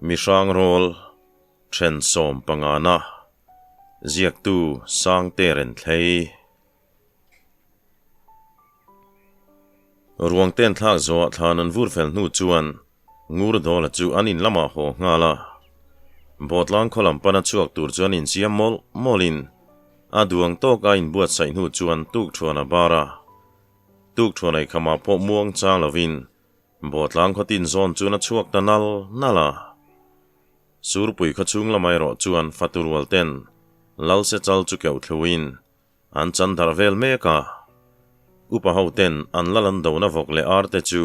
Mihrang rawl then sawmpangana ziaktu Sangte Renthlei. Ruang ten thlak zawhah thlan an vur fel hnu chuan Ngurdawla chu an in lamah haw nghal a. Bawhtlang khaw lam pana chhuak tur chuan insiam mawlh mawlhin a duang tawk a inbuatsaih hnu chuan tukṭhuan a bar a. Tukṭhuan eikham ah pawh muang chang lovin Bawhtlang khaw tin zawn chuan a chhuak ta nal nal a. Surpui khaw chhung lamah erawh chuan fatu rual ten Lal Sechal chu keuh thluin an chan darh vel mek a. Upa ho ten an lal an dona vawk leh ar te chu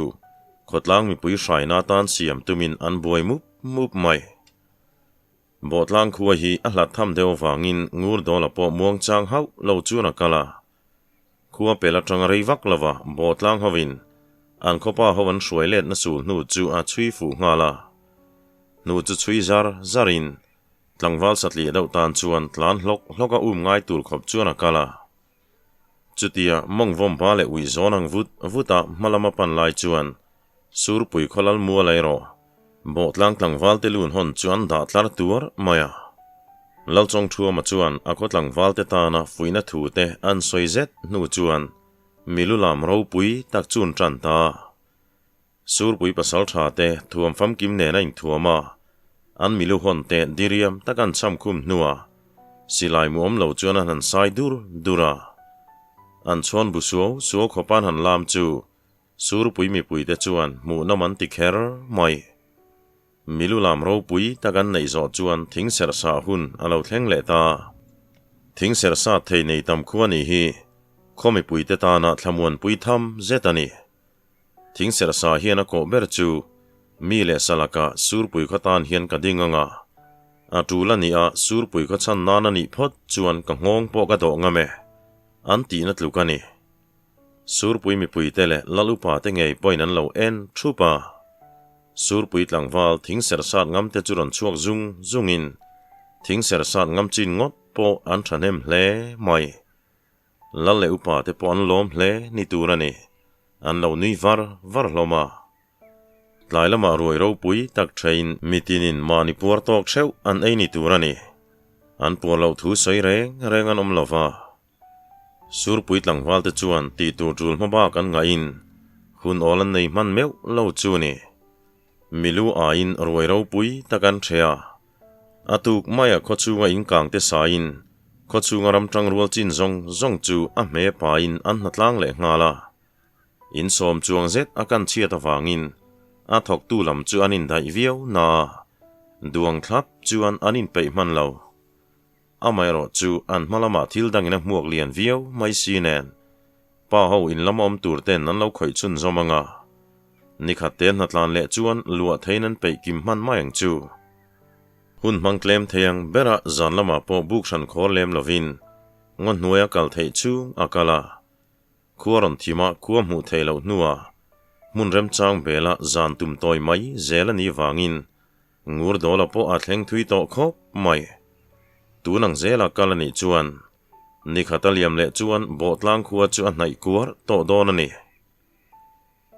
khawtlang mipui hraina atan siam tumin an buai mup mup mai. Bawhtlang khua hi a hlat tham deuh avangin Ngurdawla pawh muangchang hauh lo chuan a kal a. Khua pel atanga rei vak lova Bawhtlang hovin an khawpa ho an hruai letna sul hnu chu a chhui fuh nghal a. Hnu chu chhui zar zarin tlangval satliah deuh tan chuan tlan hlawk hlawk a um ngai tur khawp chuan a kal a. Chutia mawngvawm ba leh uih zawn ang vut vut a hma lama pan lai chuan Surpui khawlal mual erawh Bawhtlang tlangval te lun hawn chu an dah tlar tuar mai a. Lalchawngthuama chuan a khaw tlangval te tana fuihna thu te an sawi zet hnu chuan milu lam ropui tak chun tan ta. Surpui pasal tha te thuam famkim nen a inthuam a, an milu hawn te diriam tak an cham khum hnuah silai mu awm lo chuan an han sai dur dur a. An chhuan bu suau suau khawp an han lam chu Surpui mipuite chuan hmuhnawm an ti kher mai. Milu lam ropui tak an neih zawh chuan thing serh sah hun a lo thleng leh ta. Thing serh sat thei nei tam khua nih hi khaw mipuite tana thlamuanpui tham zet a ni. Thing serh sa hian a kawh ber chu mi leh sa lakah Surpui khaw tan hian ka ding ang a. A tul a nih a Surpui khaw chhan nan a nih phawt chuan ka nghawng pawh ka dawh ngam e, an tihna tluk a ni. Surpui mipuite leh Lal upa te ngei pawhin an lo en thup a. Surpui tlangval thing serh sat ngam te chu rawn chhuak zung zungin thing serh sat ngam chin ngawt pawh an thahnem hle mai. Lal leh upa te pawh an lawm hle ni tur a ni. An lo nui var var hlawm a. Tlai lamah ruai ropui tak thein mitinin mahni puar tawk theuh an ei ni tur a ni. An puar loh thu sawi reng reng an awm lo va. Surpui tlangvalte chuan tih tur tul hma bak an ngahin hun awl an nei hman meuh lo chu ni. Milu aiin ruai ropui tak an hre a. A tuk maia khaw chhunga inkang te saiin khaw chhunga ram tangrual chin zawng zawng chu a hme pain an hnatlang leh nghal a. Insawm chuang zet a kan chhiat avangin a thawktu lam chu an indaih viau na a, duang thlap chuan an inpeih hman lo. Amaherawh chu an hma lamah thil dangin a hmuak lian viau mai si nen, pa ho in lama awm tur ten an lo khawih chhun zawm ang a. Nikhat te hnatlan leh chuan luah theiin an peih kim hman mai ang chu. Hun hmang tlem thei ang berah zan lamah pawh buk hran khawr lem lovin ngaw hnuaia kal theih chhung a kal a. Khua rawn thim a, khua hmuh theih loh hnuah hmun remchang bela zan tum tawi mai zel a nih vangin Ngurdawla pawh a thleng thui tawh khawp mai. Tun ang zela kal a nih chuan nikhat a liam leh chuan Bawhtlang khua chu a hnaih kuar tawh dawn a ni.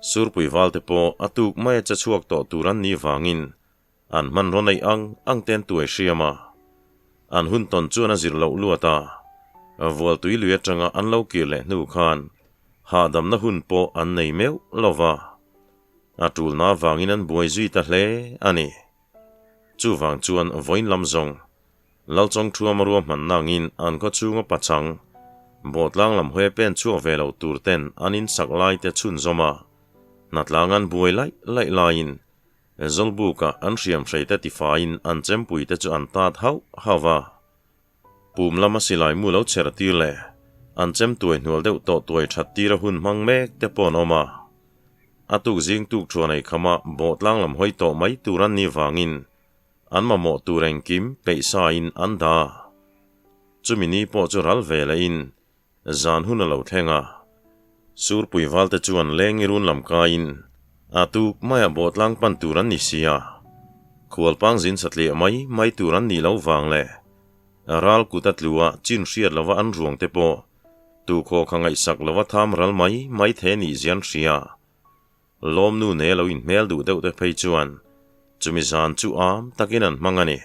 Surpui valte pawh a tuk mai a che chhuak tawh tur an nih vangin an hmanraw neih ang ang te an tuai hriam a. An hun tawn chuan a zir loh luat a, Vualtui lui atanga an lo kir leh hnu khan hahdamna hun pawh an nei meuh lo va. A tulna avangin an buai zui ta hle a ni. Chuvang chuan vawiin lam zawng, Lalchawngthuama ruahmanna angin an khaw chhunga pachang, Bawhtlang lam hawi a pen chhuak ve lo tur ten an insak lai te chhunzawm a, hnatlang an buai laih laih laiin Zawlbuka an hriamhrei te tifaiin an chempui te chu an tat hauh hauh va. Pum lama silai mu lo chher tir leh an chem tuai hnual deuh tawh tuai that tira hun hmang mek te pawh an awm a. A tuk zing tuk thuan ei khama bawhtlang lam hawi tawh mai tur an nih vangin an mamawh tur engkim peih sain an dah. Chumi ni pawh chu ral ve lehin zan hun a lo thleng a. Surpui valte chuan leng i run lam kaiin a tuk maia bawhtlang pan tur an ni si a, khualpang zin satliah mai mai tur an nih lo vang leh ral kut a tlu a chin hriat lova an ruang te pawh tukhaw kha ngaihsak lova tham ral mai mai the nih zian hria. Lawmnu ne lo inhmel duh deuh te phei chuan Chumi zan chu am takin an hmang a ni.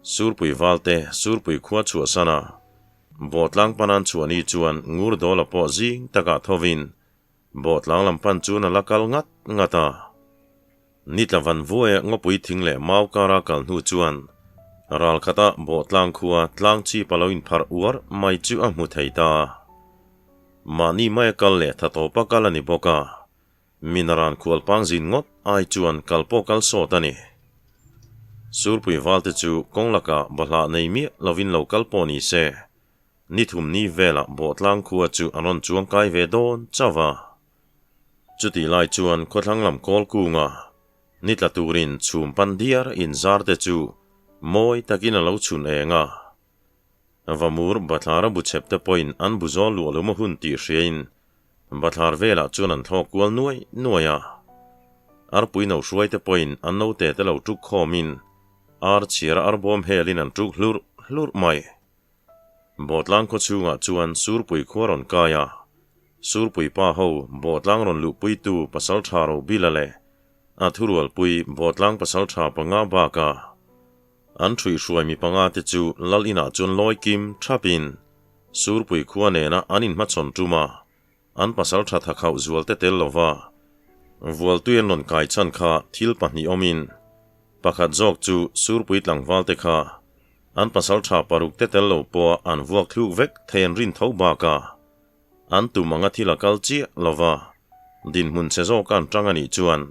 Surpui valte Surpui khua chhuahsan a, Bawhtlang panan chhuah ni chuan Ngurdawla pawh zing takah thovin Bawhtlang lam pan chuan a la kal ngat ngat a. Nitla van vuaia ngawpui thing leh mau kara kal hnu chuan ral khata Bawhtlang khua tlang chip a lo inpharh uar mai chu a hmu thei ta. Mahni maia kal leh tha tawpa kal a ni bawk a. Minaran khualpang zin ngawt ai chuan kal pawh kal sawt a ni. Surpui valte chu kawng lakah bahlah nei miah lovin lo kal pawh ni se, ni thum ni velah Bawhtlang khua chu an rawn chuang kai ve dawn chauh a. Chutih lai chuan khawthlang lam kawl kunga ni tla turin chhum pan diar inzar te chu mawi takin a lo chhun eng a. Vamur bathlara bu chhep te pawhin an bu zawl luah lo maw hun tih hriain bathlar velah chuan an thlawk kual nuai nuai a. Arpui no hruai te pawhin an note te lo tuk khawmin ar chhiara arbawm helin an tuk hlurh hlurh mai. Bawhtlang khaw chhungah chuan Surpui khua rawn kai a, Surpui pa ho Bawhtlang rawn luhpuitu Pasaltha Robila leh a thurualpui Bawhtlang Pasaltha panga bakah An ṭhuihhruai mi panga te chu Lal inah chuan lawi kim ṭhapin Surpui khua nena an inhmachhawn ṭum a, an pasal ṭha thakhauh zual te tel lova Vualtui an rawn kai chhan kha thil pahnih awmin pakhat zawk chu Surpui tlangval te kha an pasal ṭha paruk te tel lo pawha an vuak thluk vek thei an rin tho bakah an tum anga thil a kal chiah lova dinhmun chhe zawk an ṭang a nih chuan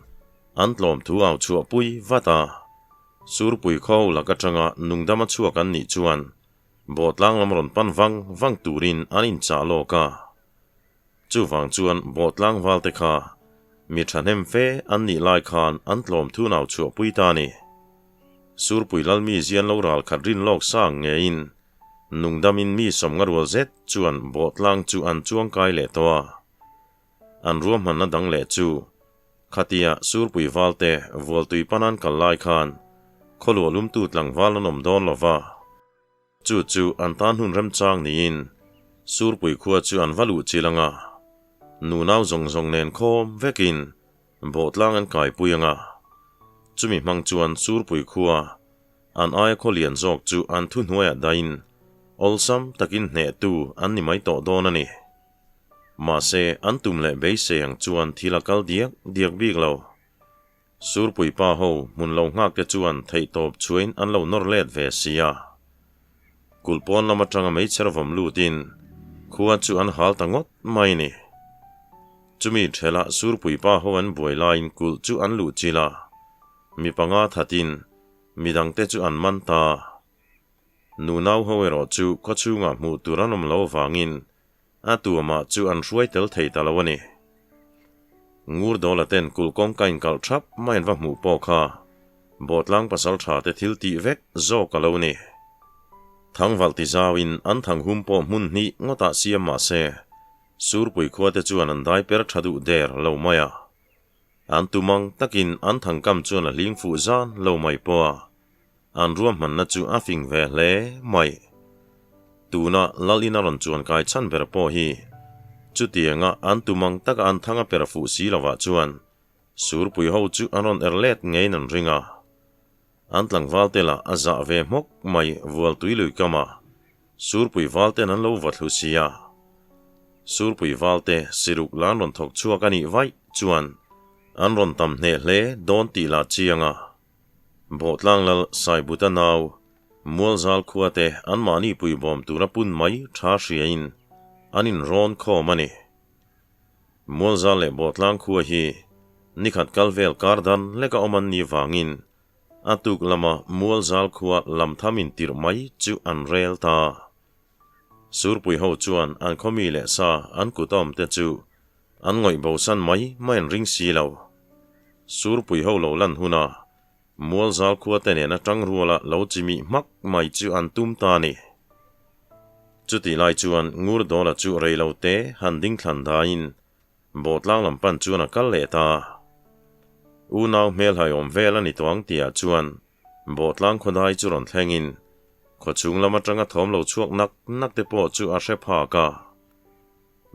an tlawm thu au chhuahpui vat a. Surpui khaw lak atanga nungdama chhuak an nih chuan Bawhtlang lam rawn pan vang vang turin an inchah lawk a. Chuvang chuan Bawhtlang valte kha mi thahnem fe an nih lai khan an tlawm thu nau chhuahpui ta a ni. Surpui Lalmi zian lo ral khat rin lawk sang ngeiin nungdamin mi sawmnga rual zet chuan Bawhtlang chu an chuang kai leh tawh a. An ruahmanna dang leh chu Khatia Surpui valte Vualtui panan kal lai khan khawluah lumtu tlangval an awm dawn lo va, chu chu an tan hun remchang niin Surpui khua chu an va luh chil ang a, nunau zawng zawng nen khawm vekin bawhtlang an kaipui ang a, chumi hmang chuan Surpui khua an aia khaw lian zawk chu an thuhnuaiah dahin awlsam takin hnehtu an ni mai tawh dawn a ni. Mahse, an tum leh beisei ang chuan thil a kal diak diak bik lo. Surpui pa ho hmun lo nghak te chuan theihtawp chhuain an lo nawr let ve si a. Kulh pawn lam atanga meichher vawm lutin khua chu an hal ta ngawt mai ni. Chumi ṭhelah Surpui pa ho an buai laiin kulh chu an luh chilh a, mi panga thatin midangte chu an man ta. Nunau ho erawh chu khawchhungah hmuh tur an awm lo avangin A tuamah chu an hruai tel thei ta lo a ni. Ngurdawla ten kulh kawngka inkalh thap mai an va hmuh pawh kha Bawhtlang pasal tha te thil tih vek zawk a lo ni. Thangvalh ti zauin an thanghum pawh hmun hnih ngawtah siam mah se, Surpui khua te chuan an dai per tha duh der lo mai a. An tumang takin an thangkam chuan a hling fuh zan lo mai pawh a. An ruahmanna chu a fing ve hle mai. Tuna Lalin a rawn chuan kai chhan ber pawh hi chutianga an tum ang taka an thang a per fuh si lovah chuan Surpui ho chu an rawn er let ngeiin an ring a. An tlangval te lah a zah ve hmawk mai Vualtui lui kamah Surpui valten an lo va thlu si a. Surpui valte siruk la an rawn thawk chhuak a nih vaih chuan an rawn tam hneh hle dawn tih lah chiang a. Bawhtlang lal Saibuta nau Mualzal khuate anmahni puibawm tura pun mai tha hriain an inrawn khawm a ni. Mualzal leh Bawhtlang khua hi nikhat kal vel kar dan leka awm an nih vangin a tuk lama Mualzal khua lam tham intirh mai chu an rel ta. Surpui ho chuan an khawmi leh sa an kut awm te chu An ngawih bosan mai mai an ring si lo. Surpui ho lo lan huna Mualzal khua te nena tang ruala lo chimih hmak mai chu an tum ta a ni. Chutih lai chuan Ngurdawla chu rei lo te han ding thlan daiin Bawhtlang lam pan chuan a kal leh ta. Unau hmelhai awm vel a ni tawh ang tihah chuan Bawhtlang khawdai chu rawn thlengin khawchhung lam atanga thawm lo chhuak nak nak te pawh chu a hre phak a.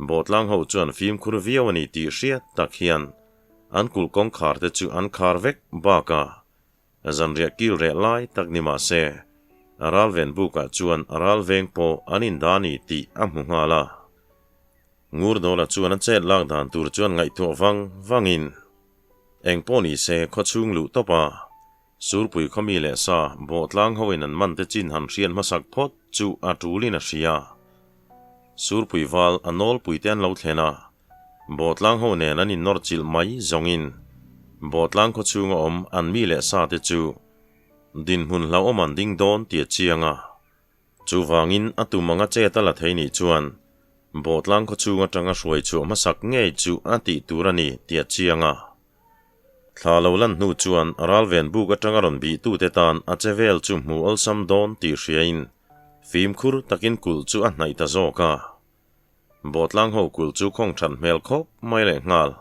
Bawhtlang ho chuan fimkhur viau a ni tih hriat tak hian An kulh kawngkhar te chu an khar vek bakah zanriah kil reh lai tak ni mah se, ralven bukah chuan ralveng pawh an indah a ni tih a hmu nghal a. Ngurdawla chuan a chet lak dan tur chuan ngaihtuah vang vangin eng pawh ni se khawchhung luh tawp a, Surpui khawmi leh sa bawhtlang hoin an man te chin han hriat hmasak phawt chu a tulin a hria. Surpui val a nawlpui te an lo thlen a, bawhtlang ho nen an innawr chilh mai zawngin bawhtlang khaw chhunga awm an mi leh sa te chu dinhmun hlauhawm an ding dawn tih a chiang a. Chuvangin a tum anga chet a la thei nih chuan bawhtlang khaw chhung atanga hruai chhuah hmasak ngei chu a tih tur a ni tih a chiang a. Thla lo lan hnu chuan ralven buk atanga rawn bihtute tan a che vel chu hmu awlsam dawn tih hriain fimkhur takin kulh chu a hnaih ta zawk a. Bawhtlang ho kulh chu khawng that hmel khawp mai leh nghal.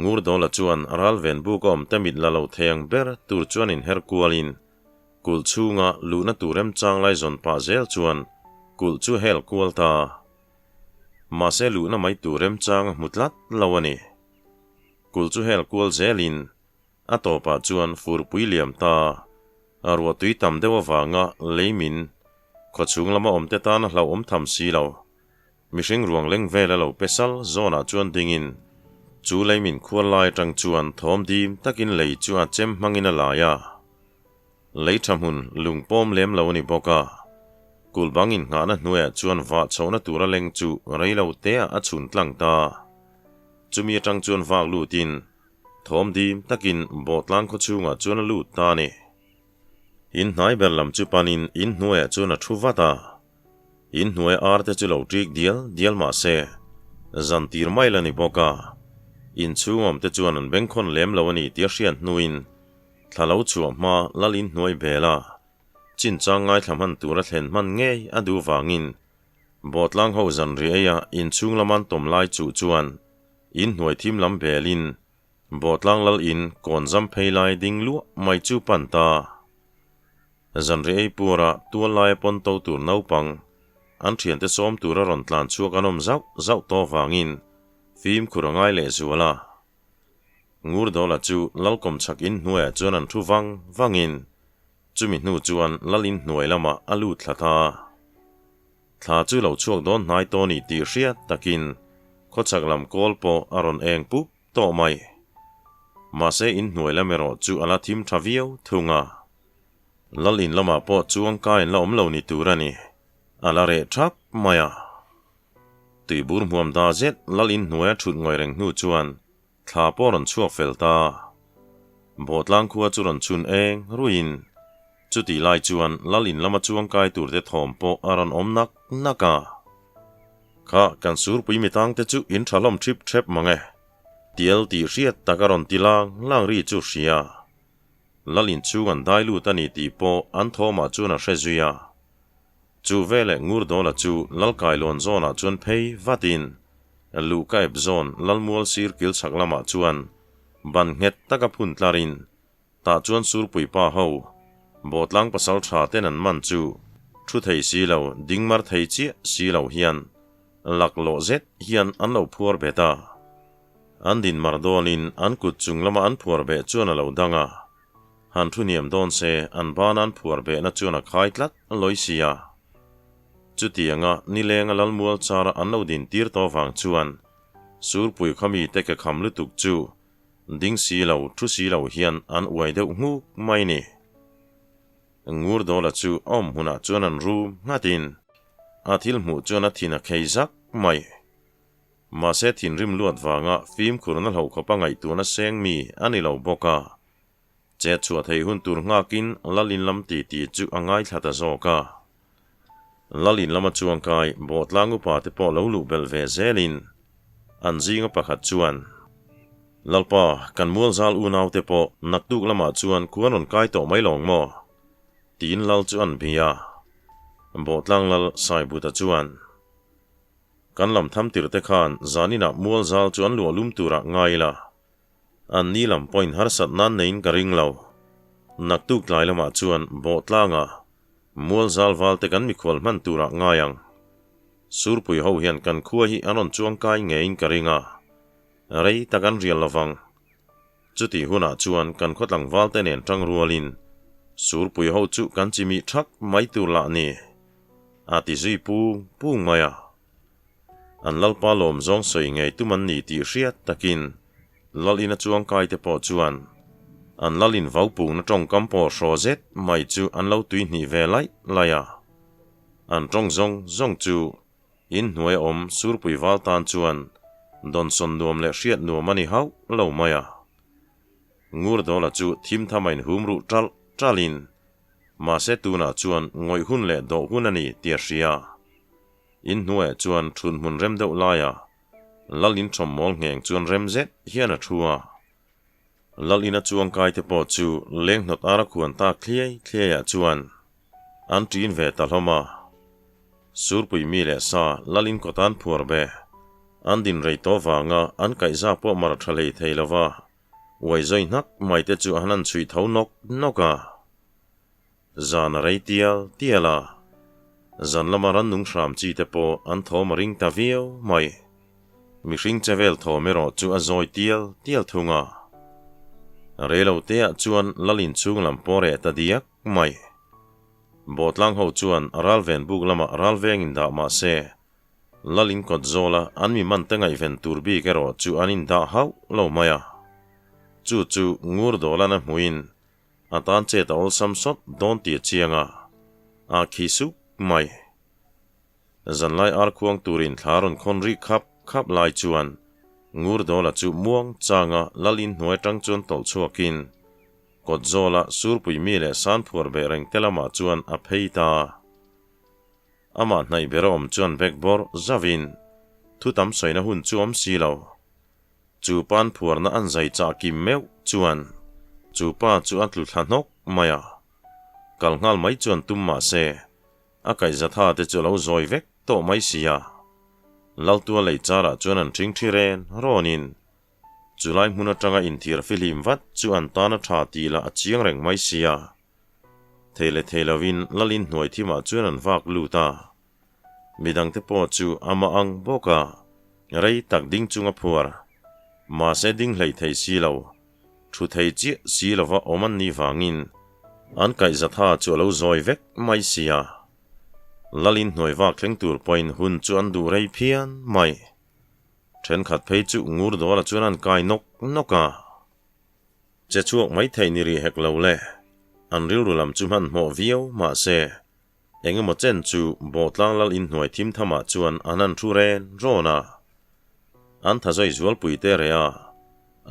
Ngurdawla chuan ralven buk a awmte mit la lo thei ang ber tur chuan inher kualin kulh chhunga luhna tur remchang lai zawn pah zel chuan kulh chu hel kual ta. Mahse luhna mai tur remchang a hmu tlat lo a ni. Kulh chu hel kual zelin a tawpah chuan furpui liam ta a ruah tui tam deuh avanga lei min khawchhung lama awmte tan a hlauhawm tham si lo. Mihring ruang leng vel a lo pe sal zawnah chuan dingin chu lei min khual lai atang chuan thawm dim takin lei chu a chem hmangin a lai a. Lei tha hmun lung pawm lem lo a ni bawk a, kulh bang innghahna hnuaiah chuan vah chhohna tura leng chu rei lo teah a chhun tlang ta. Chumi atang chuan vak lutin thawm dim takin bawhtlang khaw chhungah chuan a lut ta a ni. In hnai ber lam chu panin in hnuaiah chuan a thu vat a, in hnuai ar te chu lo ṭik dial dial mah se, zan tir mai la ni bawk a, in chhung awm te chuan an bengkhawn lem lo a ni tih a hriat hnuin Thla lo chhuah hma lal in hnuai bel a, chinchang ngaithla hman tura thlen hman ngei a duh vangin Bawhtlang ho zan ri eia inchhung lama an tawm lai chuh chuan in hnuai thim lam belin Bawhtlang lal in kawn zam phei lai ding luah mai chu pan ta. Zan ri ei pura tual laia pawn to tur naupang an thiante sawm tura rawn tlan chhuak an awm zauh zauh tawh vangin fimkhur a ngai lehzual a. Ngurdawla chu Lalkawm chhak in hnuaiah chuan an thu vang vangin chumi hnu chuan Lal in hnuai lamah a lut thla ta. Thla chu lo chhuak dawn hnai tawh ni tih hriat takin khawchhak lam kawl pawh a rawn eng pup tawh mai. Mahse in hnuai lam erawh chu a la thim tha viau thung a. Lal in lamah pawh chuangkai an la awm lo ni tur a ni. A la reh thap mai a. Tuibur hmuam da zet lal in hnuaia thut ngawi reng hnu chuan thla pawh rawn chhuak fel ta. Bawhtlang khua chu rawn chhun eng ruiin chutih lai chuan lal in lama chuangkai turte thawm pawh a rawn awm nak nak a. Kha kan surpui mitang te chu in tha hlawm thip thep mang e. Tial tih hriat tak a rawn ti lang lang ri chu hria. Lal in chhung an dai lut a ni tih pawh an thawmah chuan a hre zui a. Chu veleh Ngurdawla chu Lalkailawn zawnah chuan phei vatin Luhka ep zawn Lalmual sir kil chhak lamah chuan ban nghet taka phun tlarin tah chuan Surpui pa ho Bawhtlang pasal tha ten an man chu thu thei si lo ding mar thei chiah si lo hian laklawh zet hian an lo phuar bet a. An din mar dawnin an kut chung lama an phuar beh chuan a lo dang a. Han thu hniam dawn se, an bana an phuar behna chuan a khai tlat a lawi si a. Chutianga nilenga Lalmual chara an lo din tir tawh vang chuan Surpui kha mite ke kham lutuk chu ding si lo, thu si lo hian an uai deuh nghuk mai ni. Ngurdawla chu a awm hunah chuan an rum nghatin a thil hmuh chuan a thin a khei zak mai. Mahse thinrim luat vanga fimkhurna hlauhkhawpa ngaihtuahna seng mi a ni lo bawk a. Chet chhuah theih hun tur nghakin Lal in lam titi chu a ngaithla ta zawk a. Lal in lama chuangkai Bawhtlang upa te pawh lo luh belh ve zelin an zinga pakhat chuan, Lalpa, kan mualzal unau te pawh naktuk lamah chuan khuan rawn kai tawh mai lawng maw? tiin Lal chu an bia a. Bawhtlang Lal Saibuta chuan, Kan lam tham tirh te khan zaninah mualzal chu an luah lum turah ngai ila, An ni lam pawhin harsat nan neiin ka ring lo. Naktuk tlai lamah chuan Bawhtlanga mual zal val te kan mikhual hman turah ngai ang. Surpui ho hian kan khua hi an rawn chuangkai ngeiin ka ring a, rei tak an rial lovang. Chutih hunah chuan kan khaw tlangvalte nen tang rualin Surpui ho chu kan chimih thak mai tur lah ni, a ti zui pung pung mai a. An Lalpa lawm zawng sawi ngei tum an ni tih hriat takin Lal ina chuangkai te pawh chuan an Lal in vaupungna tawngkam pawh hraw zet mai chu an lo tuihnih ve laih laih a. An tawng zawng zawng chu In hnuai a awm Surpui val tan chuan dawnsawn nuam leh hriat nuam a ni hauh lo mai a. Ngurdawla chu thim tham a inhum ruh ṭalh ṭalhin, mahse tunah chuan ngawih hun leh dawh hun a ni tih a hria. In hnuaiah chuan ṭhun hmun rem deuh laia Lal in ṭhawm mawl ngheng chuan rem zet hian a ṭhu a. Lal ina chuangkai te pawh chu leng hnawt ara khuan tak thliai thliaiah chuan an ṭin ve ta hlawm a. Surpui mi leh sa Lal in kawtan phuar be an din rei tawh vanga an kaihza pawh mar ṭha hlei thei lo va, uai zawi hnak mai te chu an han chhuih tho nawk nawk a. Zan a rei tial tial a, zan lama rannung hram chi te pawh an thawm a ring ta viau mai. Mihring che vel thawm erawh chu a zawi tial tial thung a. Reilo te ah chuan Lal inchhung lam pawh reh ta diak mai. Bawhtlang ho chuan ralven buk lamah ralveng in dah mah se, Lal in kawt zawla an mi man te ngaihven tur bik erawh chu an in dah hauh lo mai a. Chu chu Ngur Dawlan a hmuhin A tan chet a awlsam sawt dawn tih a chiang a, a khi suk mai. Zanlai ar khuang turin thla rawn khawn ri khap khap lai chuan Ngurdawla chu muang changa Lal in hnuai tang chuan tawlh chhuakin kawt zawla Surpui mi leh Sanphuar beh reng te lamah chuan a phei ta. Amah hnaih ber a awm chuan bek bawrh zauhin thu tam sawina hun chu awm si lo. Chu pan phuarna an zai chah kim meuh chuan chu pa chu a tlu thla hnawk mai a. Kal nghal mai chuan tum mah se, a kaihzatha te chu a lo zawi vek tawh mai si a. Laltua lei charah chuan an ṭhingṭhi ren rawnin chulai hmun aṭanga inthiar fihlim vat chu an tan a ṭha tih lah a chiang reng mai si a. Thei leh thei lovin Lalin hnuai thimah chuan an vak lut a. Midangte pawh chu amah ang bawk a, rei tak ding chung a phuar. Mahse ding hleih thei si lo, thu thei chiah si lova awm an nih vangin an kaihzatha chu a lo zawi vek mai si a. Lalin hnuai vak thleng tur pawhin hun chu an duh rei phian mai. Thenkhat phei chu ngur dawla chuan an kai nawk nawk a. Che chhuak mai thei ni rih hek lo le, an rilru lam chu hmanhmawh viau mahse Eng emaw chen chu Bawhtlang lal inhnuai thim thamah chuan an han thu ren rawn a. An thazawi zualpui te reh a,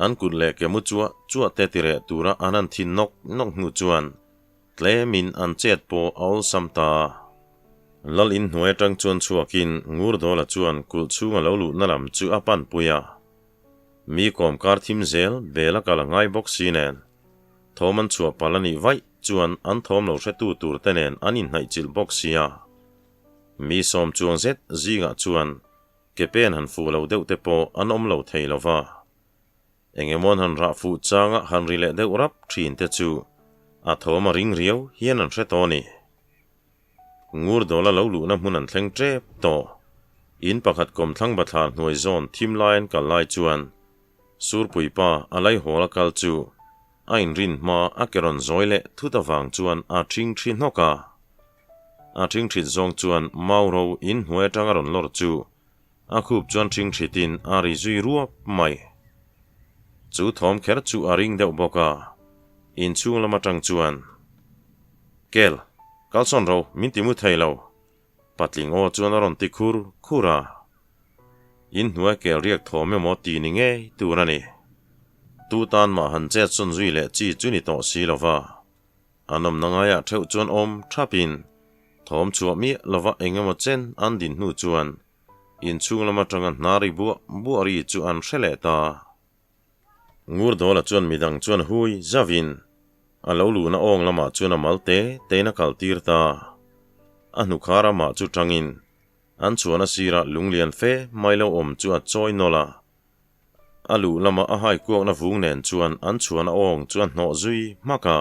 an kut leh ke mu chuah chuah te ti reh tura an han thin nawk nawk hnu chuan tlemin an chet pawh a awlsam ta. Lal inhnuai atang chuan chhuakin Ngurdawla chuan kulh chhunga lo luhna lam chu a panpui a. Mi kawmkar thim zel bel a kal a ngai bawk si nen. Thawm an chhuah palh a nih vaih chuan an thawm lo hretu tur te nen an inhnaih chilh bawk sia. Mi sawm chuang zet zingah chuan ke pen han fuh lo deuh te pawh an awm lo thei lo va. Eng emaw an han rah fuh changa han ri leh deuh rap thin te chu a thawm a ring riau hian an hre tawh a ni. Ngurdawla lo luhna hmun an thleng tep tawh. In pakhat kawmthlang bathlar hnuai zawn thim lai an kal lai chuan Surpui pa a laihawl a kal chu a inrin hma a ke rawn zawi leh thut avang chuan a ṭhing ṭhi hnawk a. A ṭhing ṭhit zawng chuan mau ro in hnuai aṭang a rawn lawr chu a khup chuan ṭhing ṭhitin a ri zui ruap mai. Chu thawm kher chu a ring deuh bawk a, inchhung lam aṭang chuan, Kel, kalsawn ro, min ti mu thei lo. Patling aw chuan a rawn ti khur khur a. In hnuai kel riak thawm emaw ti ni ngei tur a ni. Tu tan mah han chet sawn zui leh chi chu ni tawh si lova. An awmna ngaiah theuh chuan awm thapin thawm chhuah miah lova eng emaw chen an din hnu chuan inchhung lam atanga hna ri buah buah ri chu an hre leh ta. Ngurdawla chuan midang chuan hui zavin a lo luhna awng lamah chuan a mal te tein a kal tir ta. A hnukhar amah chu tangin an chhuahna sirah lunglian fe mai lo awm chu a chawi nawlh a. A luh lama a hai kuakna vung nen chuan an chhuahna awng chu a hnawh zui hmak a.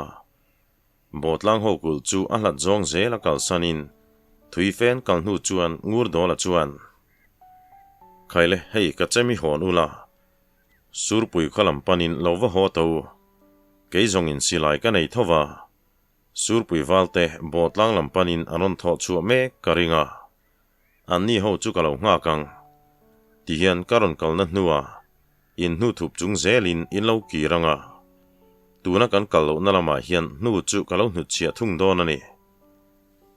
Bawhtlang ho kulh chu a hlat zawng zel a kalsanin thui fen kal hnu chuan Ngurdawla chuan, Khaile, hei ka chemi hawn ula. Surpui khaw lam panin lo va haw ta u. Kei zawngin silai ka nei tho va. Surpui valte Bawhtlang lam panin an rawn thawh chhuah mek ka ring a. Anni ho chu ka lo nghak ang. Tihian ka rawn kalna hnuah in hnu thup chung zelin in lo kir ang a. Tuna kan kal lohna lamah hian hnu chu ka lo hnutchhiah thung dawn a ni.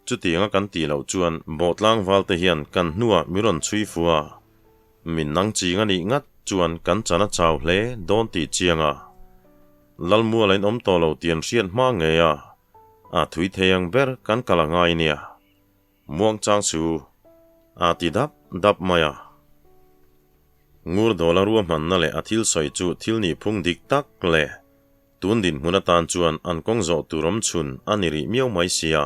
Chutianga kan tih loh chuan Bawhtlang valte hian kan hnuah mi rawn chhui fu a, min nang ching a nih ngat chuan kan chan a chau hle dawn tih chiang a. Lalmuala in awm tawh lo tih an hriat hma ngei a, a thui thei ang ber kan kal a ngai nia. Muangchang chu a ti dap dap mai a. Ngurdawla ruahmanna leh a thil sawi chu thil nihphung dik tak leh Tun dinhmun atan chuan an kawng zawh tur awm chhun a ni rih miau mai sia.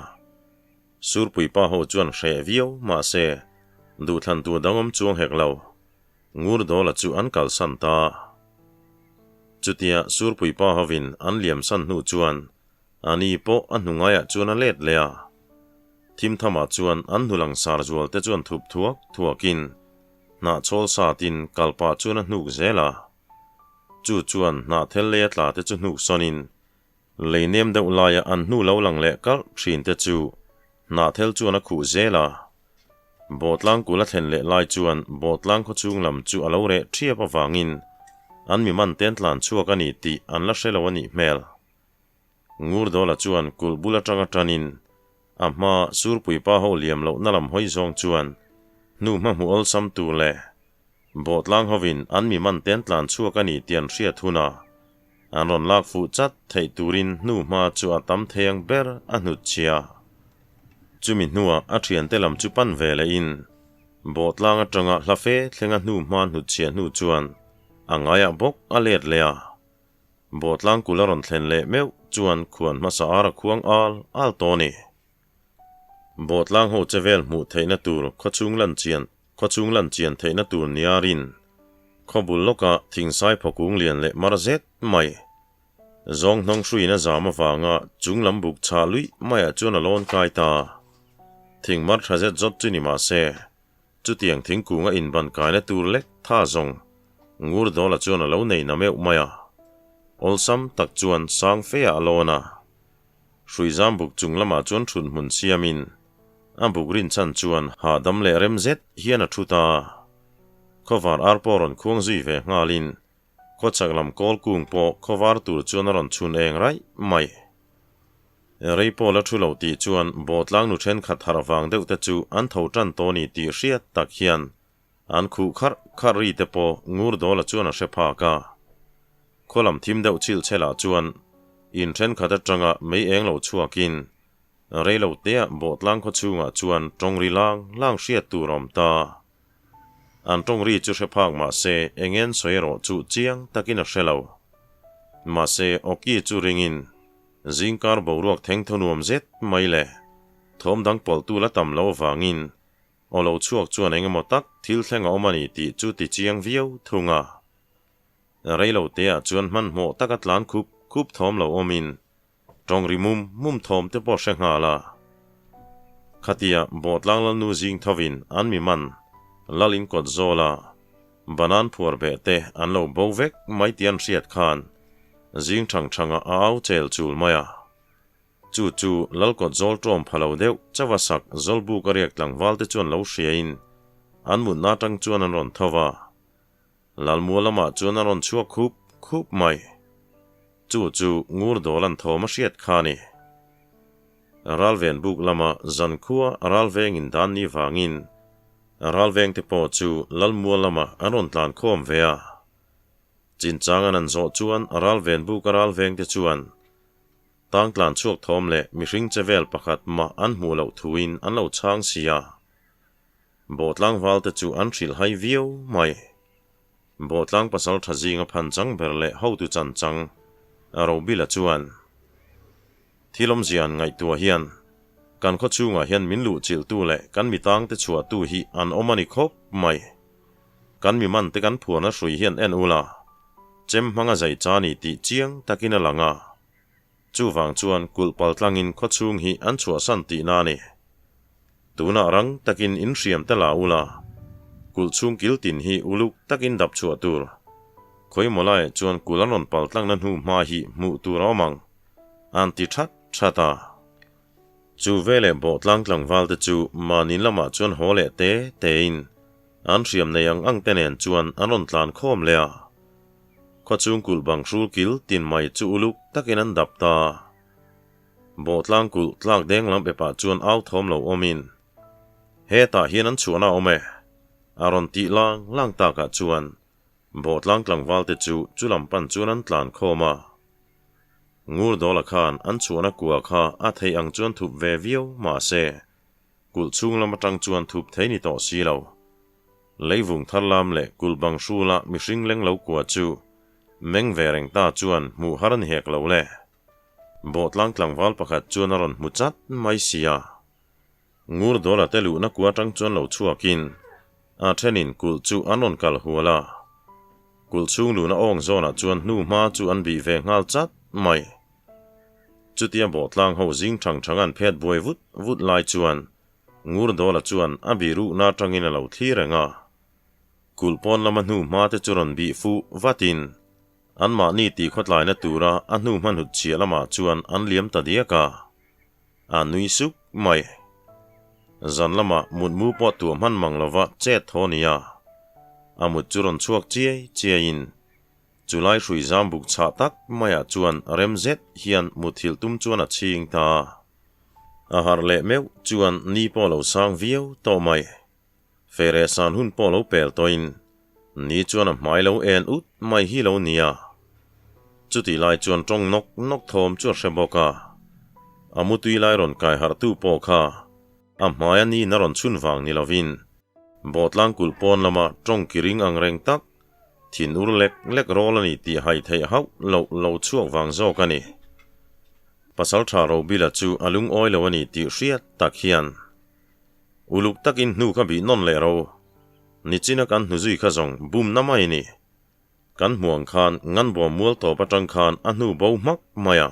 Surpui pa ho chuan hreh viau mahse duhthlan tur dang awm chuang hek lo. Ngurdawla chu an kalsan ta. Chutia Surpui pa hovin an liamsan hnu chuan ani pawh a hnu ngaiah chuan a let leh a. Thimthamah chuan an hnu langsar zual te chuan thup thuak thuakin hnahchawl satin kalpah chuan a hnuk zel a. Chu chuan hnahthel lei a tla te chu hnuk sawnin lei nem deuh laia an hnu lo lang leh kalh thin te chu hnahthel chuan a khuh zel a. Bawhtlang kul a thlen leh lai chuan Bawhtlang khawchhung lam chu a lo reh thiap avangin an mi man ten tlan chhuak a ni tih an la hre lo a nih hmel. Ngurdawla chuan kulh bul atanga tanin a hma Surpui pa ho liam lohna lam hawi zawng chuan hnu hma hmuh awlsam tur leh Bawhtlang hovin an mi man ten tlan chhuak a ni tih an hriat hunah an rawn lak fuh chat theih turin hnu hma chu a tam thei ang ber a hnut chhia. Chumi hnuah a thiante lam chu pan ve lehin Bawhtlang atanga hla fe thlenga hnu hma hnut chhiah hnu chuan a ngaiah bawk a let leh a. Bawhtlang kul a rawn thlen leh meuh chuan khuan hmasa ar a khuang al al tawh a ni. Bawhtlang ho che vel hmuh theihna tur khawchhung lan chian khawchhung lan chian theihna tur nia rin khawbul lawka thingsai phawkung lian leh mar zet mai. Zawng hnawng hruiin a zam avanga chung lam buk chhah luih maiah chuan a lawn kai ta. Thing mar tha zet zawt chu ni mah se, chutiang thingkung a inban kaina tur lek tha zawng Ngurdawla chuan a lo nei na meuh mai a. Awlsam tak chuan sang feah a lawn a. Hruizam buk chung lamah chuan thut hmun siamin a buk rinchhan chuan hahdam leh rem zet hian a thu ta. Khawvar ar pawh rawn khuang zui ve nghalin khawchhak lam kawl kung pawh khawvar tur chuan a rawn chhun eng raih mai. Rei pawh la thu lo tih chuan bawhtlang nu thenkhat harh vang deuh te chu an tho tan tawh ni tih hriat tak hian an khuh kharh kharh ri te pawh Ngurdawla chuan a hre phak a. Khaw lam thim deuh chhilh chhelah chuan in thenkhat atanga mei eng lo chhuakin rei lo teah Bawhtlang khaw chhungah chuan tawng ri lang lang hriat tur a awm ta. An tawng ri chu hre phak mah se engen sawi erawh chu chiang takin a hre lo. Mahse awki chu ringin zingkar boruak theng tho nuam zet mai le thawm dang pawlhtu la tam lo avangin aw lo chhuak chuan engemaw tak thil thleng a awm a ni tih chu ti chiang viau thung a. Reilo teah chuan hmanhmawh taka tlan khup khup thawm lo awmin tawng ri mum mum thawm te pawh hre nghal a. Khatia Bawhtlang Lalnu zing thovin an mi man Lal in kawt zawla banan phuar beh te an lo bo vek mai tih an hriat khan zing thang thangah a au chel chul mai a. Chu chu Lal kawt zawl tawm pha lo deuh chauha sak Zawlbuk a riak tlangval te chuan lo hriain an mutna atang chuan an rawn tho va. Lalmua lamah chuan a rawn chhuak khup khup mai. Chu chu Ngurdawl an thawm a hriat kha a ni. Ralven buk lama zankhua ralveng in dan ni vangin ralveng te pawh chu Lalmua lamah an rawn tlan khawm ve a. Chinchang an an zawh chuan ralven buk a ralveng te chuan tang tlan chhuak thawm leh mihring che vel pakhat mah an hmuh loh thuin an lo chhang si a. Bawhtlang valte chu an hrilh hai viau mai. Bawhtlang pasal tha zinga phan chang ber leh hotu chan chang Robila chuan, Thil awmzia an ngaihtuah hian kan khaw chhungah hian min luh chilhtu leh kan mi tangte chhuahtu hi an awm a ni khawp mai. Kan mi mante kan phuarna hrui hian en ula, chem hmanga zai cha ni tih chiang takin a lang a. Chuvang chuan kulh pal tlangin khaw chhung hi an chhuahsan tihna a ni. Tunah rang takin in hriam te la ula, kulh chhung kil tin hi uluk takin dap chhuah tur. Khawimaw laiah chuan kul an rawn pal tlangna hnu hma hi hmuh tur a awm ang, an ti that that a. Chu veleh bawhtlang tlangval te chu mahni lamah chuan haw leh te tein an hriam nei ang ang te nen chuan an rawn tlan khawm leh a. Khawchhung kulh bang hrul kil tin mai chu uluk takin an dap ta. Bawhtlang kulh tlak deng lam epah chuan au thawm lo awmin, Hetah hian an chhuahna a awm e, a rawn tih lang lang takah chuan Bawhtlang tlangval te chu chu lam pan chuan an tlan khawm a. Ngurdawla khan an chhuahna kua kha a theih ang chuan thup ve viau mahse, kulh chhung lam atang chuan thup thei ni tawh si lo. Leivung thar lam leh kulh bang hrula mihring leng lo kua chu meng ve reng ta chuan hmuh har a ni hek lo le. Bawhtlang tlangval pakhat chuan a rawn hmu chat mai si a. Ngurdawla te luhna kua atang chuan lo chhuakin a thenin kulh chu an rawn kal hual a. Kulh chhung luhna awng zawnah chuan hnu hma chu an bih ve nghal chat mai. Chutia bawhtlang ho zing thang thang an phet buai vut vut lai chuan Ngurdawla chuan a bih ruhna atangin a lo thlir reng a. Kulh pawn lama hnu hma te chu rawn bih fuh vatin anmahni tih khawtlaina tura a hnu hmanhut chhiah lamah chuan an liam ta diak a. A nui suk mai. Zan lamah mutmu pawh tuah hman mang lova chet thaw nia. A mut chu rawn chhuak chiai chiaiin chulai hrui zam buk chhah tak maiah chuan rem zet hian muthilh tum chuan a chhing ta. A harh leh meuh chuan ni pawh lo sang viau tawh mai. Fere san hun pawh lo pel tawhin ni chuan a hmai lo en ut mai hi lo nia. Chutih lai chuan tawng nawk nawk thawm chu a hre bawk a. A mutui lai rawn kai harhtu pawh kha a hmaia niin a rawn chhun vang ni lovin Bawhtlang kulh pawn lama tawng kiring ang reng tak thin ur lek lek rawl a ni tih hai theih hauh loh lo chhuak vang zawk a ni. Pasaltha Robila chu a lungawi lo a ni tih hriat tak hian Uluk takin hnu kha bih nawn leh ro. Nichina kan hnu zui kha zawng bumna mai ni. Kan hmuang khan nganbawm mual tawp atang khan a hnu bo hmak mai a.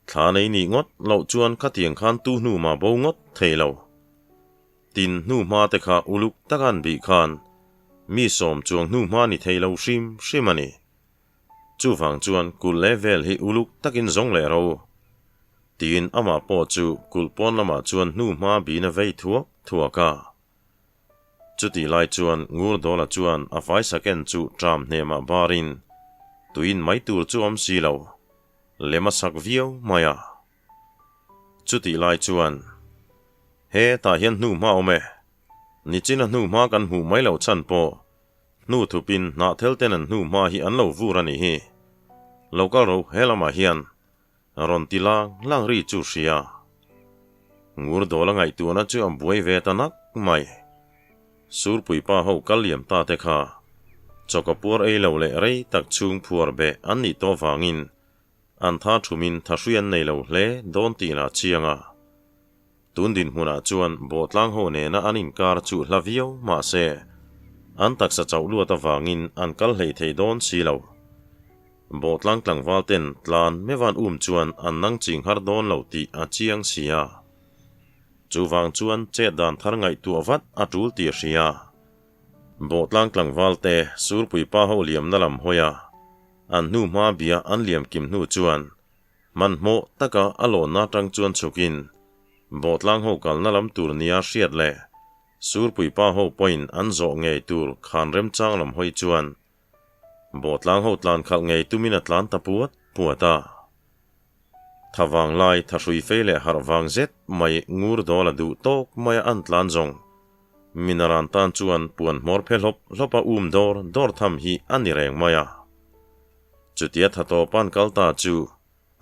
Thla nei nih ngawt loh chuan khatiang khan tu hnu mah bo ngawt thei lo. Tin hnu hma te kha uluk taka an bih khan mi sawm chuang hnu hma ni thei lo hrim hrim a ni. Chuvang chuan kulh leh vel hi uluk takin zawng leh ro. Tiin amah pawh chu kulh pawn lamah chuan hnu hma bina vei thuak thuak a. Chutih lai chuan Ngurdawla chuan a faisaken chu ṭam hnemah barin tuin mai tur chu awm si lo, lem a sak viau mai a. Chutih lai chuan, He tah hian hnu hma awm e, nichina hnu hma kan hmuh mai loh chhan pawh Hnu thupin hnahthel ten an hnu hma hi an lo vur a nih hi. Lo kal ro he lamah hian rawn ti lang lang ri chu hria. Ngur dawl a ngaihtuahna chu a buai ve ta nak mai. Surpui pa ho kal liam ta te kha chawka puar ei lo leh rei tak chhung phuar beh an nih tawh vangin an tha thumin thahrui an nei lo hle dawn tih lah chiang a. Tun dinhmunah chuan Bawhtlang ho nena an inkar chu hla viau mah se, an taksa chauh luat avangin an kal hlei thei dawn si lo. Bawhtlang tlangval ten tlan mevan um chuan an nang ching har dawn lo tih a chiang si a. Chuvang chuan chet dan thar ngaihtuah vat a tul tih a hria. Bawhtlang tlangval te Surpui pa ho liamna lam hawi a, an hnu hma bia an liam kim hnu chuan Hmanhmawh taka a lawnna atang chuan chhukin Bawhtlang ho kalna lam tur nia hriat leh Surpui pa ho pawhin an zawh ngei tur khan remchang lam hawi chuan Bawhtlang ho tlan khalh ngei tumin a tlan ta puat puat a. Thavang lai thahrui fei leh harh vang zet mai ngur dawl a duh tawk maia an tlan zawng Minaran tan chuan puan hmawr phe hlawp hlawpa um dawr dawr tham hi a ni reng mai a. Chutia tha tawpa'n kal ta chu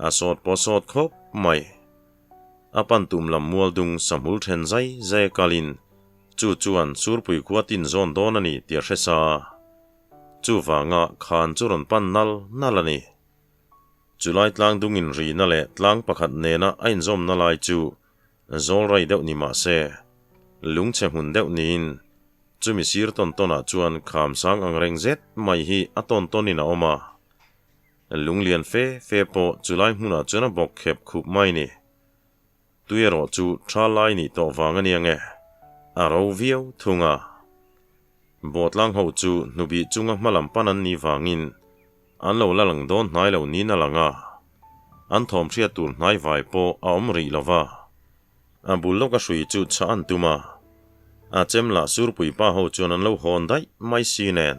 a sawt pawh sawt khawp mai. A pan tum lam mual dung sahmul then zai zai a kalin chu chuan Surpui khua tin zawn dawn a ni tih a hre sa a. Chuvanga khan chu rawn pan nal nal a ni. Chulai tlang dung inrina leh tlang pakhat nena a inzawmna lai chu zawl rai deuh ni mah se, lungchhe hmun deuh niin Chumi sir tawn tawnah chuan kham sang ang reng zet mai hi a tawn tawnin a awm a. Lunglian fe fe pawh chulai hmunah chuan a bawk khep khup mai ni. Tui erawh chu tha lai nih tawh vang a nia nge, a ro viau thung a. Bawhtlang ho chu hnubih chunga hma lam pan an nih vangin an lo la lang dawn hnai lo niin a lang a, an thawm hriat tur hnai vai pawh a awm rih lo va. A bul lawka hrui chu chah an tum a, a chem lah surpui pa ho chuan an lo hawn daih mai si nen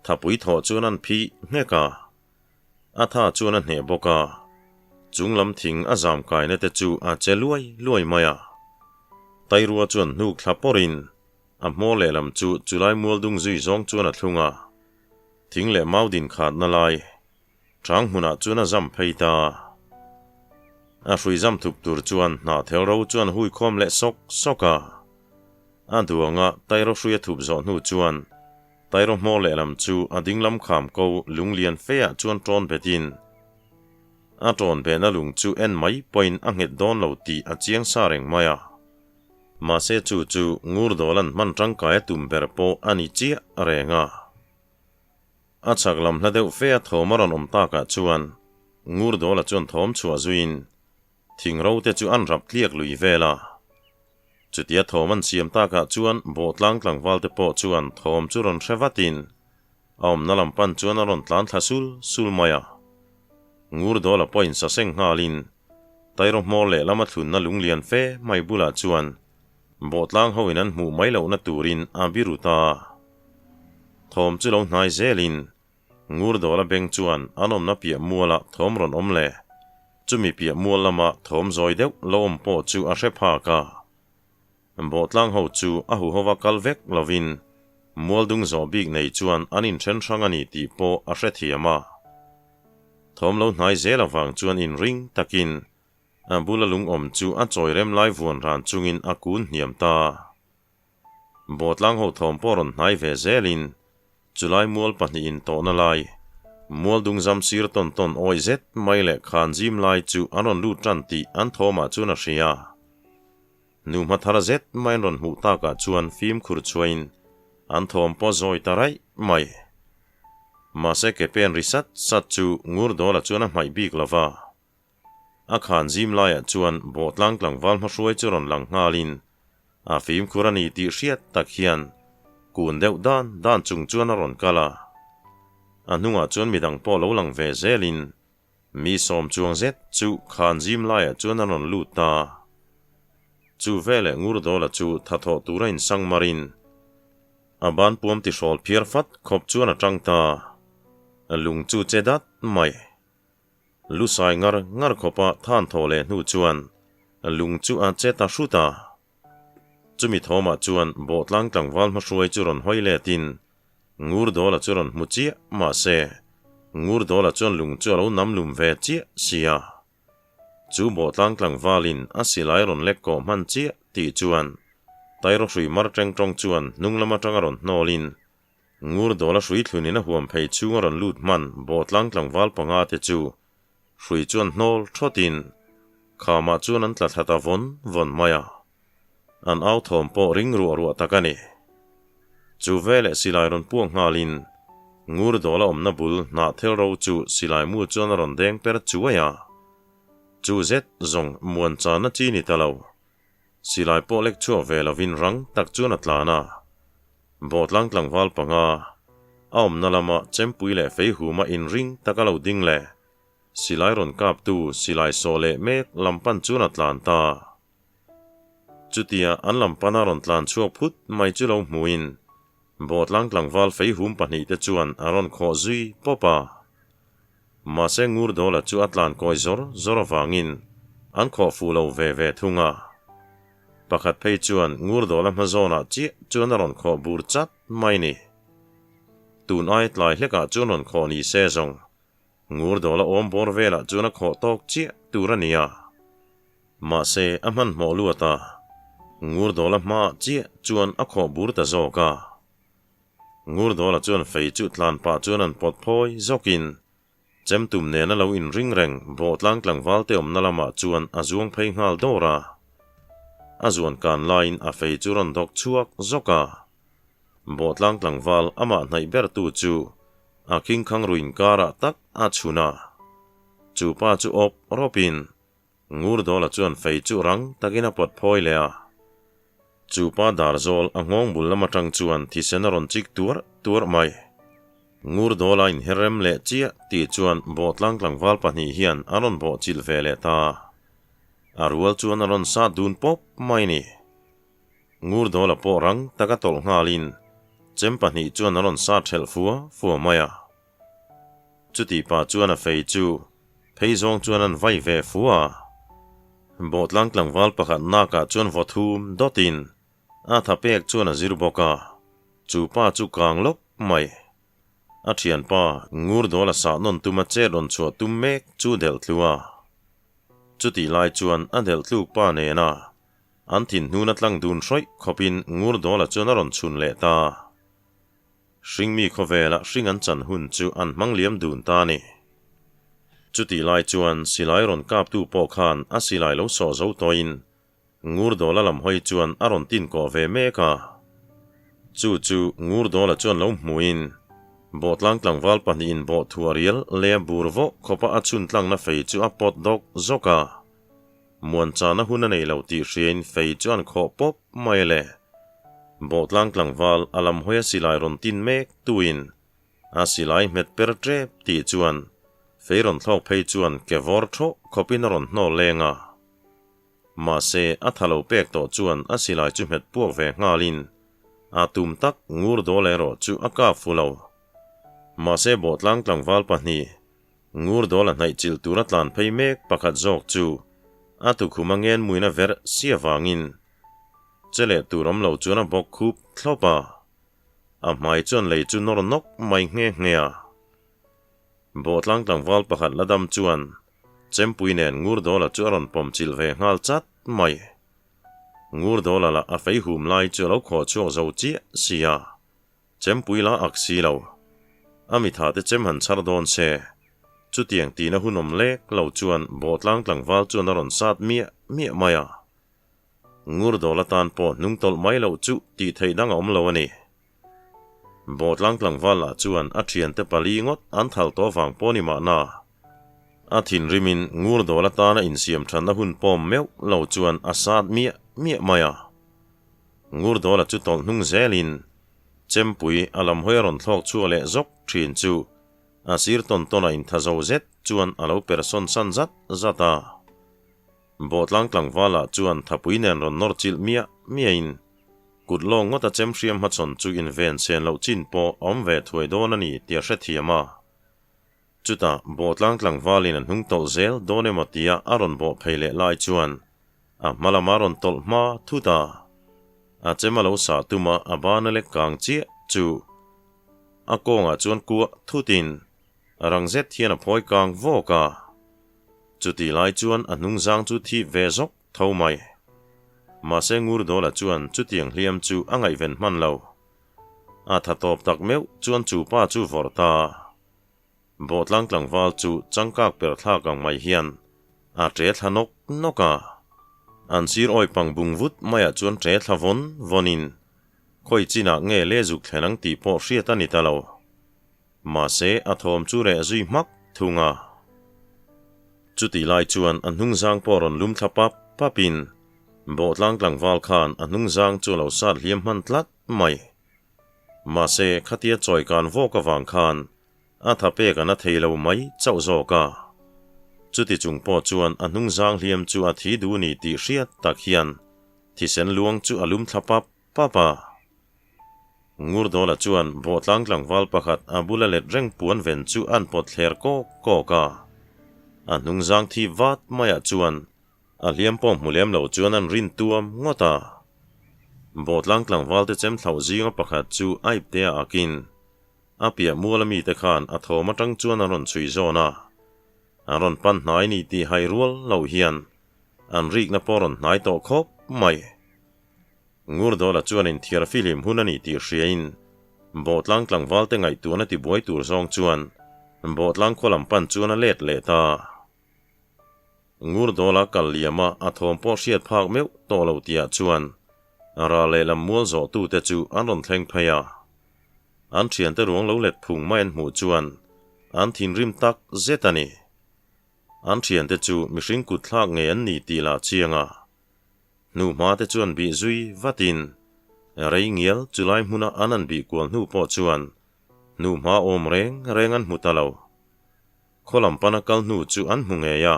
thapui thawh chuan an phih nghek a. A tha chuan a hneh bawk a, chung lam thing a zam kaina te chu a che luai luai mai a. Tairua chuan hnuk thla pawrhin a hmaw lehlam chu chulai mual dung zui zawng chuan a thlung a, thing leh mau din khatna lai ṭang hmunah chuan a zam phei ta. A hrui zam thup tur chuan hnahthel ro chuan hui khawm leh sawk sawk a. A duanga Tairo hrui a thup zawh hnu chuan Tairo hmawr lehlam chu a dinglam kham ko lunglian feah chuan ṭawn betin a ṭawn behna lung chu en mai pawhin a nghet dawn lo tih a chiang sa reng mai a. Mahse chu chu Ngurdawla'n hman ṭangkai a tum ber pawh a ni chiah reng a. A chhak lam hla deuh fe a thawm a rawn awm takah chuan Ngurdawla chuan thawm chhuah zuiin thing ro te chu an rap tliak lui vel a. Chutia thawm an siam takah chuan Bawhtlang tlangval te pawh chuan thawm chu rawn hre vatin a awmna lam pan chuan a rawn tlan thla sul sul mai a. Ngurdawla pawhin saseng nghalin Tairo hmawr lehlam a thlunna lunglian fe mai bulah chuan Bawhtlang hoin an hmuh mai lohna turin a biru ta. Thawm chu lo hnai zelin Ngurdawla beng chuan an awmna piah mualah thawm rawn awm leh chumi piah mual lama thawm zawi deuh lo awm pawh chu a hre phak a. Bawhtlang ho chu a huhova kal vek lovin mual dung zawh bik nei chuan an inthen hrang a ni tih pawh a hrethiam a. Thawm lo hnai zel avang chuan inring takin A bula lung awm chu a chawi rem lai vuan ran chungin a kun hniam ta. Bawhtlang ho thawm pawh rawn hnai ve zelin chulai mual pahnihin tawhna lai, mual dung zam sir tawn tawn awih zet mai leh khan zim lai chu an rawn lut tan tih an thawmah chuan a hria. Nu hma thar zet mai an rawn hmuh takah chuan fimkhur chhuain an thawm pawh zawi ta raih mai. Mahse ke pen ri sat sat chu Ngurdawla chuan a hmaih bik lova. A khan zim laiah chuan Bawhtlang tlangval hmahruai chu rawn lang nghalin a fimkhur a ni tih hriat tak hian kun deuh dan dan chung chuan a rawn kal a. A hnungah chuan midang pawh lo lang ve zelin mi sawm chuang zet chu khan zim laiah chuan a rawn lut ta. Chu veleh Ngurdawla chu thathawh tura insang marin a ban puam tihrawl phiar fat khawp chuan a tang ta. Lung chu che dat mai. Lusai ngar ngar khawpa than thaw leh hnu chuan lung chu a che ta hrut a. Chumi thawmah chuan Bawhtlang tlangval hmahruai chu rawn hawi letin Ngurdawla chu rawn hmu chiah mahse Ngurdawla chuan lung chu a lo nam lum ve chiah sia. Chu Bawhtlang tlangvalin a silai rawn lek kawh hman chiah tih chuan Tairo hrui mar teng tawng chuan hnung lam atanga rawn hnawlin Ngurdawla hrui thlunin a huam phei chhung a rawn lut hman Bawhtlang tlangval panga te chu hrui chuan hnawl thawtin khamah chuan an tla thla ta vawn vawn mai a, an au thawm pawh ring ruah ruah tak a ni. Chu veleh silai rawn puak nghalin Ngurdawla awmna bul hnahthel ro chu silai mu chuan a rawn deng per chuai a, chu zet zawng muan channa chi ni ta lo. Silai pawh lek chhuak ve lovin rang tak chuan a tlan a. Bawhtlang tlangval panga a awmna lama chempui leh feihuma inring taka lo ding leh silai rawn kaptu silai sawh leh mek lam pan chuan a tlan ta. Chutia an lam pana rawn tlan chhuak phut mai chu lo hmuin Bawhtlang tlangval feihum pahnihte chuan a rawn khawh zui pawp a. Mahse Ngurdawla chu a tlan kawi zawr zawr avangin an khawh fuh lo ve ve thung a. Pakhat phei chuan Ngurdawla hma zawnah chiah chuan a rawn khawh bur chat mai ni. Tun ai tlai hlekah chuan rawn khawh ni se zawng Ngurdawla awm bawr velah chuan a khawh tawk chiah tur a ni a. Mahse a hmanhmawh luat a, Ngurdawla hmaah chiah chuan a khawh bur ta zawk a. Ngurdawla chuan fei chu tlan pah chuan an pawt phawi zawkin chemtum nena lo inring reng Bawhtlang tlangval te awmna lamah chuan a zuang phei nghal dawr a. A zuan kan laiin a fei chu rawn dawk chhuak zawk a. Bawhtlang tlangval amah hnaih bertu chu a khingkhang ruin karah tak a chhun a. Chu pa chu awp rawpin Ngurdawla chuan fei chu rang takin a pawt phawi leh a. Chu pa dar zawl a nghawng bul lam atang chuan thisen a rawn chik tuar tuar mai. Ngurdawla inher rem leh chiah tih chuan bawhtlang tlangval pahnih hian a rawn bawh chilh ve leh ta. A rual chuan a rawn sat dun pawp mai ni. Ngurdawla pawh rang taka tawlh nghalin chem pahnih chuan a rawn sat ṭhelh fua fua mai a. Chutih pah chuan a fei chu phei zawng chuan an vai ve fu a. Bawhtlang tlangval pakhat nakah chuan vaw thum dawtin a tha pek chuan a zir bawk a, chu pa chu kang lawk mai. A thianpa Ngurdawla sah nawn tuma chet rawn chhuah tum mek chu delh tlu a. Chutih lai chuan a delh tluk pa nena an thinhnuna tlang dun hrawih khawpin Ngurdawla chuan a rawn chhun leh ta. Hringmi khawvela hring an chan hun chu an hmang liam dun ta a ni. Chutih lai chuan silai rawn kaptu pawh khan a silai lo sawh zo tawhin Ngurdawla lam hawi chuan a rawn tin kawh ve mek a. Chu chu Ngurdawla chuan lo hmuhin Bawhtlang tlangval pahnihin bawh thuah rial leh a bur vawh khawpa a chhun tlangna fei chu a pawt dawk zawk a. Muanchana hun a nei lo tih hriain fei chu an khawh pawp mai le. Bawhtlang tlangval a lam hawi a silai rawn tin mek tuin a silai hmet per tep tih chuan fei rawn thlawk phei chuan ke vawr thawh khawpin a rawn hnawl leng a. Mahse a tha lo pek tawh chuan a silai chu hmet puak ve nghalin a tum tak ngur dawl erawh chu a kap fu lo. Mahse bawhtlang tlangval pahnih Ngurdawla hnaih chilh tura tlan phei mek pakhat zawk chu a tukhum a ngen muina verh si avangin che leh tur awm lo chuan a bawk khup thlawp a, a hmai chuan lei chu nawr nawk mai nghe nghe a. Bawhtlang tlangval pakhat la dam chuan chempui nen Ngurdawla chu a rawn pawm chilh ve nghal chat mai. Ngurdawla lah a fei hum lai chu a lo khawh chhuak zo chiah si a. Chempui la ak si lo. A mitha te chem han chhar dawn se. Chutiang tina hun awm lek lo chuan bawhtlang tlangval chuan a rawn sat miah miah mai a. Ngurdawl atan pawh hnung tawlh mai loh chu tih theih dang a awm lo a ni. Bawhtlang tlangval lah chuan a thiante pali ngawt an thal tawh vang pawh ni mahna. A thinrimin Ngurdawl atana insiam thatna hun pawm meuh lo chuan a sat miah miah mai a. Ngurdawla chu tawlh hnung zelin Chempui a lam hawi a rawn thlawk chhuak leh zawk thin chu a sir tawn tawn a intha zo zet chuan a lo per sawn san zat zat a. Bawhtlang tlangvalah chuan thapui nen rawn nawr chilh miah miahin kut lawng ngawt a chem hriam hmachhawn chu inven sen loh chin pawh a awm ve thuai dawn a ni tih a hrethiam a. Chutah bawhtlang tlangvalin a hnung tawlh zel dawn emaw tia a rawn bawh phei leh lai chuan A hma lama rawn tawlh hma thut a, a chem a lo sah tum a, a ban a lek kang chiah chu a kawngah chuan kuah thutin rang zet hian a phawi kang vawk a. Chutih lai chuan a hnungzang chu thip ve zawk tho mai. Mahse Ngurdawla chuan chutiang hliam chu a ngaihven hman lo. A tha tawp tak meuh chuan chu pa chu vawrh ta. Bawhtlang tlangval chu changkak per thlak ang mai hian a ṭe thla nawk nawk a. An sir awi pang bung vut maiah chuan ṭe thla vawn vawnin khawi chinah nge le zuk thlen ang tih pawh hriat a ni ta lo. Mahse a thawm chu reh zui hmak thung a. Chutih lai chuan a hnungzang pawh rawn lum thla pap papin Bawhtlang tlangval khan a hnungzang chu a lo sat hliam hman tlat mai. Mahse khatia chawi kan vawk avang khan A tha pek a na thei lo mai chauh zawk a. Chuti chung pawh chuan a hnungzang hliam chu a thi duh ni tih hriat tak hian thisen luang chu a lum thla pap pap a. Ngurdawla chuan bawhtlang tlangval pakhat a bula let reng puan ven chu a'n pawt thler kawk kawk a. A hnungzang thi vat maiah chuan a hliam pawh hmu lem lo chuan a'n rin tuam ngawt a. Bawhtlang tlangvalte chem thlauh zinga pakhat chu a ipte a akin A piah mual a mite khan a thawm atang chuan an rawn chhui zawn a, an rawn pan hnai ni tih hai rual loh hian an rikna pawh rawn hnai tawh khawp mai. Ngurdawla chuan inthiar fihlim hun a ni tih hriain Bawhtlang tlangvalte ngaihtuahna tibuai tur zawng chuan Bawhtlang khaw lam pan chuan a let leh ta. Ngurdawla kal liama a thawm pawh hriat phak meuh tawh lo tihah chuan ral lehlam mual zawhtute chu an rawn thleng phei a. An thiante ruang lo let phung mai an hmuh chuan an thinrim tak zet a ni. An thiante chu mihring kut thlak ngei an ni tih lah chiang a. Hnuhma te chuan bih zui vatin rei ngial chulai hmuna an an bih kual hnu pawh chuan hnuhma awm reng reng an hmu ta lo. Khaw lam pana kal hnu chu an hmu ngei a.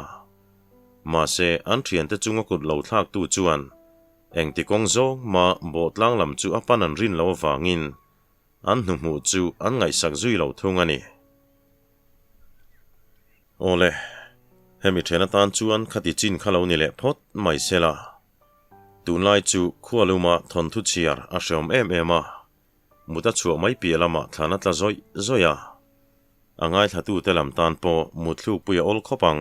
Mahse, an thiante chunga kut lo thlaktu chuan engti kawng zawng mah bawhtlang lam chu a pan an rin lo avangin an hnuhmuh chu an ngaihsak zui lo thung a ni. Awle, hemi then atan chuan khati chin kha lo ni leh phawt mai sela. Tunlai chu khualuma thawnthu chhiar a hreawm em em a, mut a chhuah mai piah lamah thlan a tla zawih zawih a. A ngaithlatute lam tan pawh mutthlukpui a awl khawp ang.